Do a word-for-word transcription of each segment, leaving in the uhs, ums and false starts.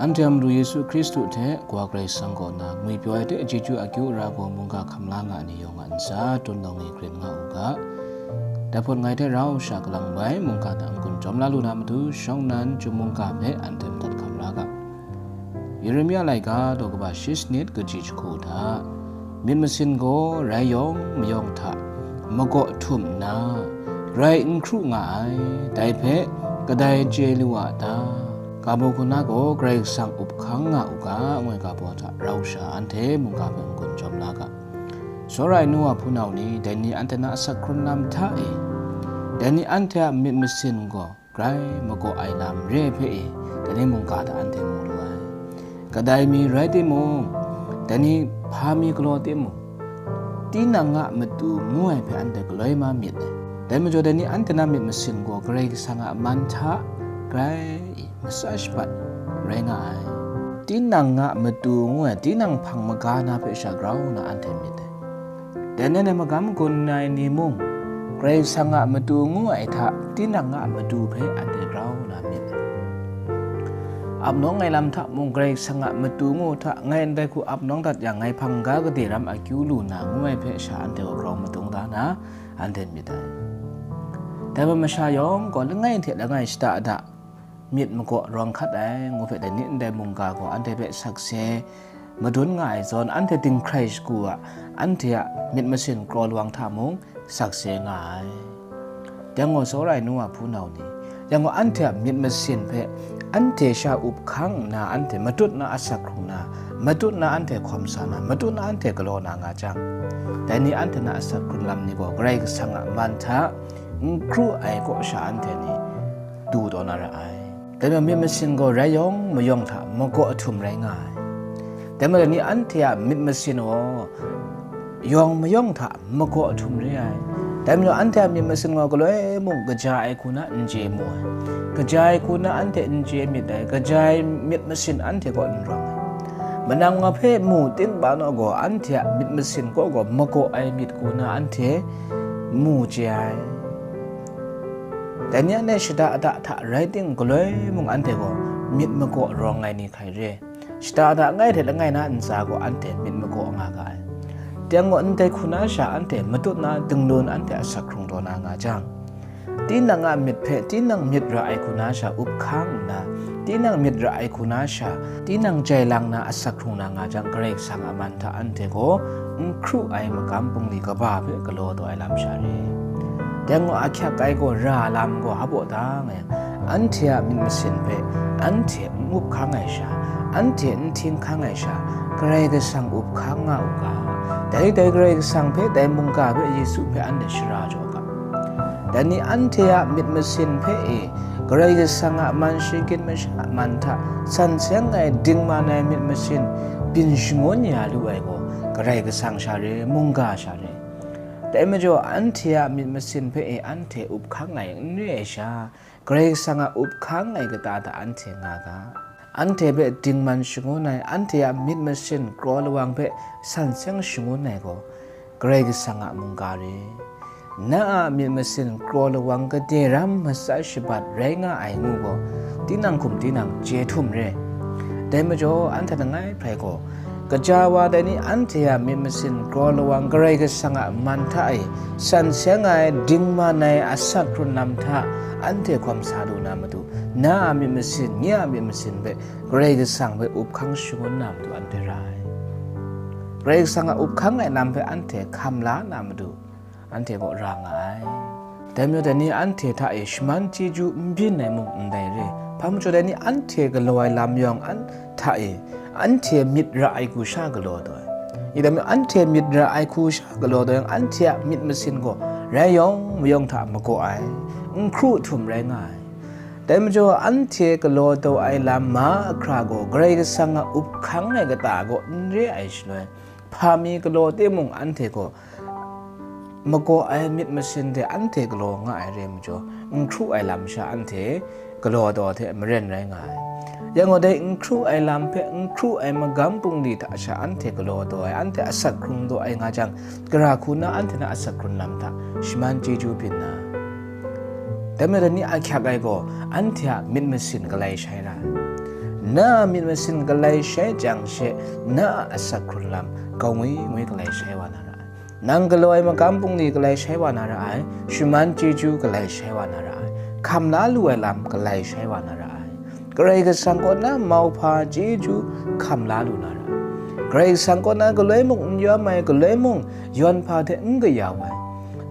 Anhte a Madu Yesu Hkristu hte Kawa Karai Kasang kaw na ngwi pyaw ai hte chyeju akyu ara gaw mungga hkam la nga ai ni yawng a ntsa, tun nawng e grin nga u ga. Dai hpawt ngai hte rau sha kalang bai mungga hta n-gun jawm la lu na matu, shawng nnan chyum mungga hpe anhte madat hkam la ga. Yeremia laika daw kaba shi sanit kaji jahku hta, myit masin gaw rai yawng mayawng hta magaw htum nna, grai n hkru nga ai, dai hpe kadai chye lu a ta? Kabaw hku na gaw Karai Kasang up hkang nga u ga, ngu ai ga baw hta rau sha anhte mungga hpe n-gun jawm la ga. Tsawra ai nu wa hpunau ni, dai ni anhte na asak hkrun lam hta e, dai ni anhte a myit masin gaw grai magaw ai lam re ai hpe e, dai ni mungga hta anhte mu lu ai. Kadai mi rai timung, dai ni hpa mi galaw timung, tinang a matu ngu ai hpe anhte galoi ma myit ai. Dai majaw, dai ni anhte na myit masin gaw Karai Kasang a man hta grai matsa shabat rai nga ai. Tinang a matu ngu ai, tinang hpang maga na hpe sha grau na anhte myit ai. Dai nan ai magam gun ai ni mung, Karai Kasang a matu ngu ai hta, tinang a matu hpe anhte grau na myit ai. Ap nawng ai lam hta mung, Karai Kasang a matu ngu hta, ngai ndai hku ap nawng dat yang, ngai hpang ga gade ram akyu lu na, ngu ai hpe sha anhte gaw grau madung da na, anhte myit ai. Dai hpe masha yawng gaw langai hte langai shada da myit magaw rawng hkat ai, ngu hpe dai ni ndai mungga gaw anhte hpe sakse madun nga ai zawn, anhte dinghkrai shagu a, anhte a myit masin kraw lawang hta mung sakse nga ai. Dang gaw, tsawra ai nu wa hpunau ni, yang gaw, anhte a myit masin hpe anhte sha up hkang nna, anhte matut na asak hkrung na, matut na anhte hkawm sa na, matut na anhte galaw na nga jang, dai ni anhte na asak hkrun lam ni gaw Karai Kasang a man hta n hkru ai kaw sha anhte ni du taw na ra ai. Dai majaw, myit masin gaw rai yawng mayawng hta magaw ahtum rai nga ai. Dai majaw, ni anhte a myit masin gaw yawng mayawng hta magaw ahtum re ai. Dai majaw, anhte a myit masin gaw galoi mung kaja ai hku na n chye mu ai. Kaja ai hku na anhte n chye myit ai. Kaja ai myit masin anhte kaw n rawng ai. Manang wa hpe mu ting pa naw gaw, anhte a myit masin kaw gaw magaw ai myit hku na anhte mu chye ai. Dai ni anhte shada da hta rai ting, galoi mung anhte gaw myit magaw rawng ai ni hkrai re. Shada da langai hte langai na ntsa gaw anhte myit magaw nga ga ai. Dang gaw, ndai hku na sha anhte matut na dinglun anhte asak hkrung taw na nga jang, tinang a myit hpe tinang myit ra ai hku na sha up hkang nna, tinang myit ra ai hku na sha, tinang jai lang na asak hkrung na nga jang, Karai Kasang a man hta anhte gaw n hkru ai magam bungli kaba hpe galaw taw ai lam sha re. Dang gaw, ahkyak ai gaw ra lam gaw hpa baw da nga yang, anhte a myit masin hpe anhte n up hkang ai sha, anhte n hting hkang ai sha, Karai Kasang up hkang nga u ga. Dai, dai Karai Kasang hpe, dai mungga hpe, Yesu hpe anhte shara jaw ga. Dai ni anhte a myit masin hpe e, Karai Kasang a man shinggyim masha a man hta san seng ai dingman ai myit masin byin shangun ya lu ai gaw, Karai Kasang sha re, mungga sha re. Dai majaw, anhte a myit masin hpe e anhte up hkang ai n re ai sha, Karai Kasang a up hkang ai kata hta anhte nga ga. Anhte hpe dingman shangun ai, anhte a myit masin kraw lawang hpe san seng shangun ai gaw, Karai Kasang a mungga re. Na a myit masin kraw lawang gade ram matsa shabat rai nga ai ngu gaw, tinang hkum tinang chye htum re. Dai majaw, anhte langai hprai gaw, kaja wa dai ni anhte a myit masin kraw lawang Karai Kasang a man hta e san seng ai, dingman ai asak hkrun lam hta anhte hkawm sa lu na matu, na a myit masin, nye a myit masin hpe Karai Kasang hpe up hkang shangun na matu anhte ra ai. Karai Kasang a up hkang ai lam hpe anhte hkam la na matu, anhte kaw ra nga ai. Dai majaw, dai ni anhte hta e shaman chyeju n byin ai mung ndai re. Hpa majaw, dai ni anhte galaw ai lam yawng an hta e, anhte myit ra ai hku sha galaw taw ai. I dai majaw, anhte myit ra ai hku sha galaw taw yang, anhte a myit masin gaw rai yawng mayawng hta magaw ai, n hkru htum rai nga ai. Dai majaw, anhte galaw taw ai lam mahkra gaw Karai Kasang a up hkang ai kata kaw n re ai shaloi, hpa mi galaw timung, anhte gaw magaw ai myit masin de anhte galaw nga ai re majaw, n hkru ai lam sha anhte galaw taw hte maren rai nga ai. Yang gaw, dai n hkru ai lam hpe n hkru ai magam bungli hta sha anhte galaw taw ai, anhte asak hkrung taw ai nga jang, gara hku na anhte na asak hkrun lam hta shaman chyeju byin na, dai majaw, dai ni ahkyak ai gaw, anhte a myit masin galai shai ra ai. Na a myit masin galai shai jang she, na a asak hkrun lam kangwi ngwi galai shai wa na ra ai. Nang galaw ai magam bungli galai shai wa na ra ai, shaman chyeju galai shai wa na ra ai, hkam la lu ai lam galai shai wa na ra ai. Karai Kasang kaw na mauhpa chyeju hkam la lu na ra ai. Karai Kasang kaw na galoi mung n yawm ai, galoi mung yawn hpa hte n kayau ai,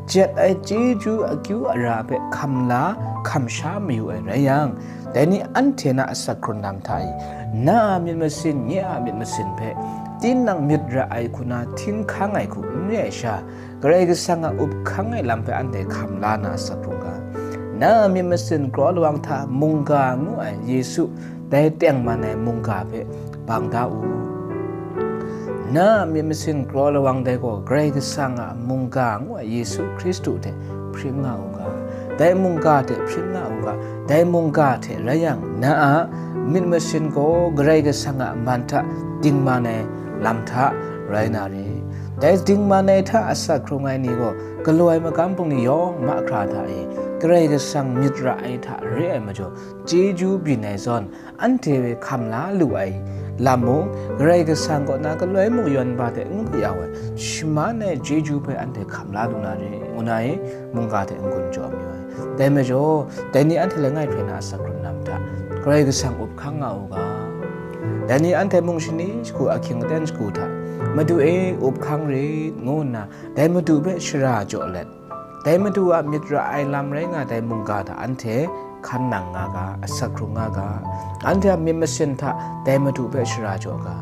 jet ai chyeju akyu ara hpe hkam la, hkam sha mayu ai rai yang, dai ni anhte na asak hkrun lam hta e, na a myit masin, nye a myit masin hpe, tinang myit ra ai hku na hting hkang ai hku n re ai sha, Karai Kasang a up hkang ai lam hpe anhte hkam la na asak hkrung ga. Na a myit masin kraw lawang hta mungga ngu ai Yesu, dai tengman ai mungga hpe bang da u. Na a myit masin kraw lawang dai gaw Karai Kasang a mungga ngu ai Yesu Hkristu hte hpring nga u ga. Dai mungga hte hpring nga u ga. Dai mungga hte rai yang, na a myit masin gaw Karai Kasang a man hta dingman ai lam hta rai na re. Dai dingman ai hta asak hkrung ai ni gaw, galaw ai magam bungli yawng mahkra hta e, Karai Kasang myit ra ai hta re ai majaw, chyeju byin ai zawn, anhte hkam la lu ai lam mung, Karai Kasang kaw na galoi mung yawn hpa hte n kayau ai, shaman ai chyeju hpe anhte hkam la lu na re, ngu na e, mungga hte n-gun jaw mayu ai. Dai majaw, dai ni anhte langai hpre na asak hkrun lam hta, Karai Kasang up hkang nga u ga. Dai ni anhte mung shani shagu ahkying aten shagu hta, Madu e, up hkang rit, ngu nna, dai Madu hpe shara jaw let, dai Madu a myit ra ai lam rai nga dai mungga hta anhte hkan nang nga ga, asak hkrung nga ga. Anhte a myit masin hta dai Madu hpe shara jaw ga.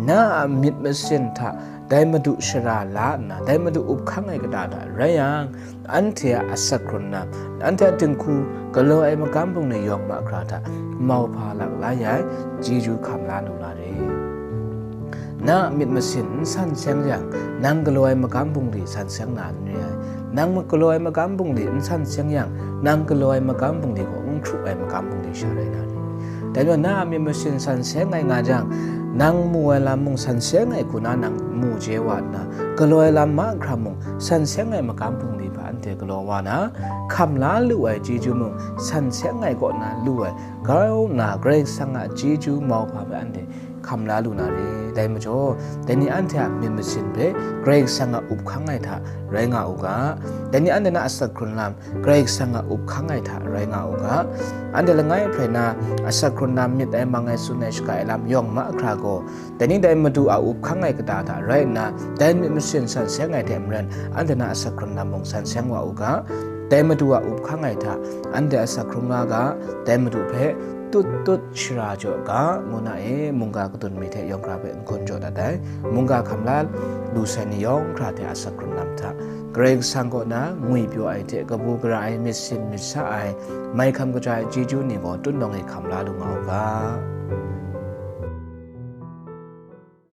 Na a myit masin hta dai Madu shara la nna, dai Madu up hkang ai kata hta rai yang, anhte a asak hkrun lam, anhte a dinghku galaw ai magam bungli yawng mahkra hta mauhpa lak la ya ai, chyeju hkam la lu na re. Na a myit masin n san seng yang, nang galaw ai magam bungli san seng na n re ai. Nang galaw ai magam bungli n san seng yang, nang galaw ai magam bungli gaw n hkrup ai magam bungli sha rai na re. Dai majaw, na a myit masin san seng ai nga jang, nang mu ai lam mung san seng ai hku na nang mu je wa nna, galaw ai lam mahkra mung san seng ai magam bungli hpe anhte galaw wa na, hkam la lu ai chyeju mung san seng ai kaw na lu ai, grau nna Karai Kasang a chyeju mauhpa hpe anhte hkam la lu na re. Dai majaw, dai ni anhte a myit masin hpe Karai Kasang a up hkang ai hta rai nga u ga. Dai ni anhte na asak hkrun lam Karai Kasang a up hkang ai hta rai nga u ga. Anhte langai hpre na asak hkrun lam myit ai, mang ai, tsun ai, shaga ai lam yawng mahkra gaw, dai ni dai Madu a up hkang ai kata hta rai nna, dai myit masin san seng ai hte maren, anhte na asak hkrun lam mung san seng wa u ga. Dai Madu a up hkang ai hta anhte asak hkrung nga ga, dai Madu hpe tut tut shara jaw ga, ngu na e, mungga kadun mi hte yawng hkra hpe n-gun jaw dat ai. Mungga hkam la lu sai ni yawng hkra hte asak hkrun lam hta, Karai Kasang kaw na ngwipyaw ai hte kabu gara ai, myit sin myit sa ai, mai hkam kaja ai chyeju ni gaw tutnawng e hkam la lu nga u ga.